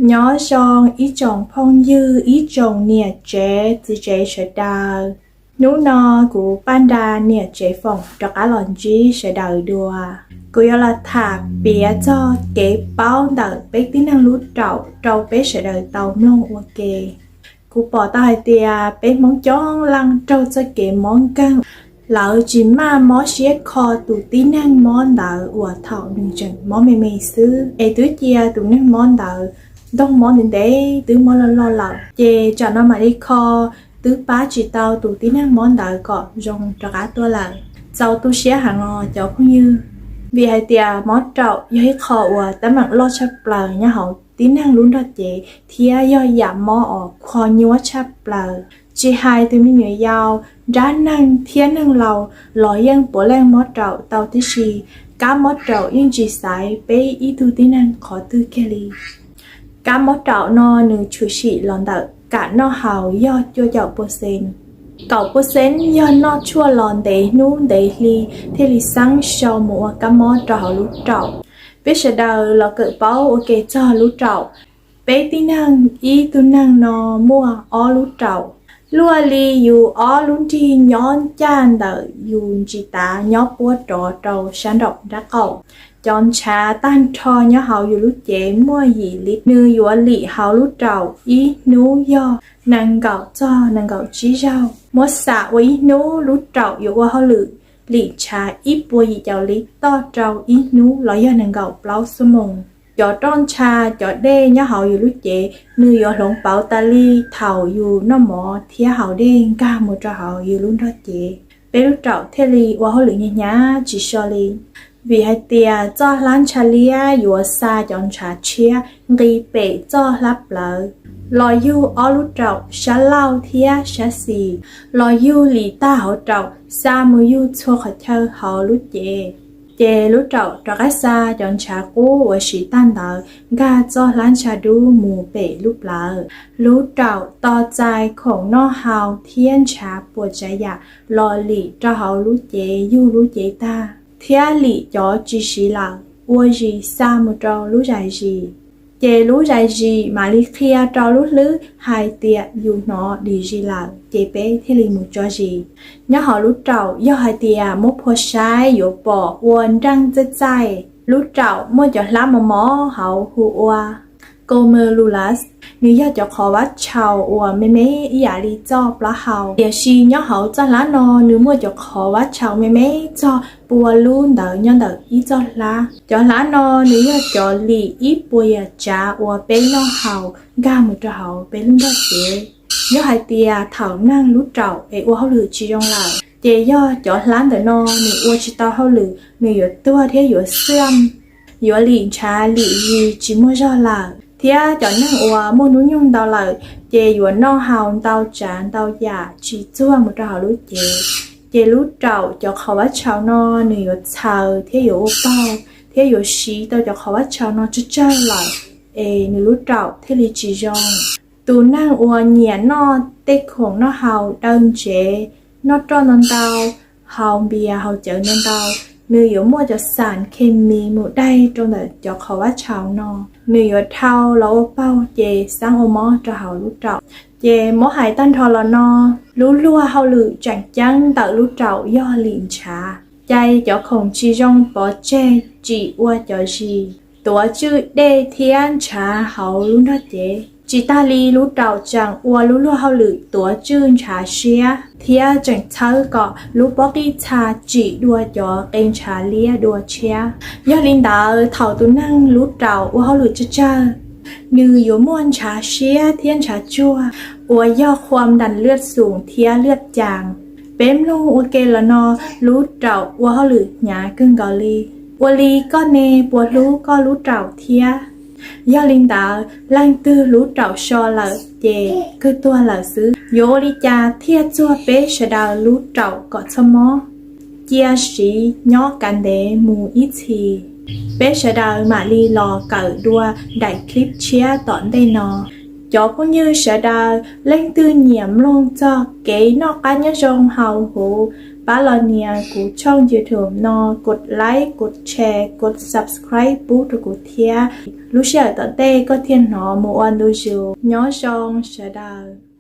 Nyob zoo ib tsoom phooj ywg, ib tsoom niam tsev txiv tsev sawv daws. Hnub no kuv Paj Nra niam tsev foom rov qab los ntsib sawv daws dua. Kuv yuav los tham piav txog kev paub ntawm peb tib neeg lub raum rau peb sawv daws tau mloog ua ke. Kuv pom tau hais tias peb Hmoob coob leej raug txoj kev mob nkeeg, lawv tsis maj mob siab kho tus tib neeg mob ntawd uas thaum nws tseem mob me me xwb, es twb cia tus neeg mob ntawd ntoog mob ntev ntev twb mob loj loj lawm, ces tsam no mam li kho twb pab tsis tau tus tib neeg mob ntawd kom zoo rov qab tuaj lawm. Txaus tu siab heev os cov phooj ywg, vim hais tias mob raum yog ib qho uas teeb meem loj tshaj plaws nyob hauv tib neeg lub nrog cev thiab yog yam mob uas kho nyuaj tshaj plaws. Tsis hais tus me nyuam yaus, nrab neeg thiab neeg laus los yeej puav leej mob raum tau tib si. Kab mob raum yeej tsis xaiv peb ib tug tib neeg qhov twg kiag li. Kab mob raum no nws tshwm sim los ntawm kam noj haus yog cuaj caum pua xees. Kaum pua xees yog noj tshuaj los ntev hnub ntev hli thiaj li xeeb sau mus ua kab mob rau hauv lub raum. Peb sawv daws los kawm paub ua ke txog lub raum. Peb tib neeg ib tug neeg no muaj ob lub raum. Luaj li yus ob lub nrig nyob ncaj ntawm yus ntsis tav nyob puab rov rau sab nraum nrab qaum. Cov ntshav tag nrho nyob hauv yus lub cev muaj yim li, nws yuav lim hauv lub raum ib hnub yog nees nkaum txog nees nkaum tsib zaug. Muab xam ua ib hnub lub raum yuav ua hauj lwm lim ntshav ib puas yim caum li toj rau ib hnub los yog nees nkaum plaub xuab moos. Cov roj ntsha, cov dej nyob hauv yus lub cev nws yuav hloov pauv tas li thaum yus noj mov thiab haus dej nkag mus rau hauv yus lub nrog cev. Peb lub raum thiaj li ua hauj lwm hnyav hnyav tsis so li. Vim hais tias txoj hlab ntsha liab yuav xa cov ntshav tshiab nqis pem txoj hlab plawv los yug ob lub raum sab laug thiab sab xis, los yug lim tag hauv raum xa mus yug txhua qhov chaw hauv lub cev. Ces lub raum rov qab xa cov ntshav qub uas siv tag ntawd nkag txoj hlab ntsha dub mus pem lub plawv. Lub raum tos txais khoom noj haus thiab ntshav puas tsav yam los lim rau hauv lub cev yug lub cev tag, thiab lim cov tsis siv lawm ua zis xa mus rau lub zais zis. Ces lub zais zis mam li qhia rau lub hlwb hais tias yus hnov dim zis lawm ces peb thiaj li mus tso zis. Nyob hauv lub raum yog hais tias muab phua saib yuav pom ua nreej txaij txaij. Lub raum muaj cov hlab mos mos hauv hu ua glomerulus, nws yog cov qhov vab tshau uas me me ib yam li txoj plaub hau, tiam sis nyob hauv txoj hlab no nws muaj cov qhov vab tshau me me txog pua lub ntawd nyob ntawm ib txoj hlab. Cov hlab no nws yog cov lim ib puas yam tsav uas peb noj haus nkag mus rau hauv peb lub nrog cev. Yog hais tias thaum neeg lub raum es ua hauj lwm tsis zoo lawm ces yog cov hlab ntawm no nws ua tsis tau hauj lwm, nws yuav tuag thiab yuav xiam, yuav lim ntshav lim zis tsis muaj zog lawm. Thiab cov neeg uas muaj hnub nyoog ntau lawm ces yuav noj haus ntau tsav ntau yam tsis txuag mus rau hauv lub cev. Ces lub raum cov qhov vab tshau no nws yuav txhaws thiab yuav ua paug thiab yuav siv tau cov qhov vab tshau no tsawg tsawg lawm es nws lub raum thiaj li tsis zoo. Tus neeg uas nyiam noj tej khoom noj haus daw ntsev, noj roj ntau ntau, haus npias haus cawv ntau ntau, nws yuav muaj cov xas khes mis mus daig rau ntawm cov qhov vab tshau no, nws yuav dhau los ua paug ces xeeb ua mob rau hauv lub raum. Ces muab hais tag nrho los no, lub luag hauj lwm tseem ceeb ntawm lub raum yog lim ntshav, cais cov khoom tsis zoo pov tseg, tsim ua cov zis, tuav tswj dej thiab ntshav hauv lub nrog cev. Tsis tag li lub raum tseem ua lub luag hauj lwm tuav tswj ntshav siab thiab tseem txhawb kom lub pob qij txha tsim dua cov qe ntshav liab dua tshiab. Yog li ntawd thaum tus neeg lub raum ua hauj lwm tsawg tsawg, nws yuav muaj ntshav siab thiab ntshav tsuag uas yog khuam ntas lwaj xum thiab lwaj cas. Peb mloog ua ke los no, lub raum ua hauj lwm hnyav kawg nkaus li. Ua li koj ne puas hlub koj lub raum thiab? Yog li ntawd leej twg lub raum so lawm ces kawg tuag lawm xwb. Yuav ua li cas thiaj txuag peb sawv daws lub raum kom txhob mob? Cia siv nyob kav ntev mus ib txhis, peb sawv daws mam li los kawm dua daim clip tshiab tom ntej no. Cov phooj ywg sawv daws leej twg nyiam mloog txog kev noj qab nyob zoo hauv huv Pab los nias kuv tshooj YouTube no, kos like, kos share, kos subscribe pub rau kuv thiab. Lub sij hawm tom ntej koj thiaj hnov mus ua ntu zus. Nyob zoo sawv daws.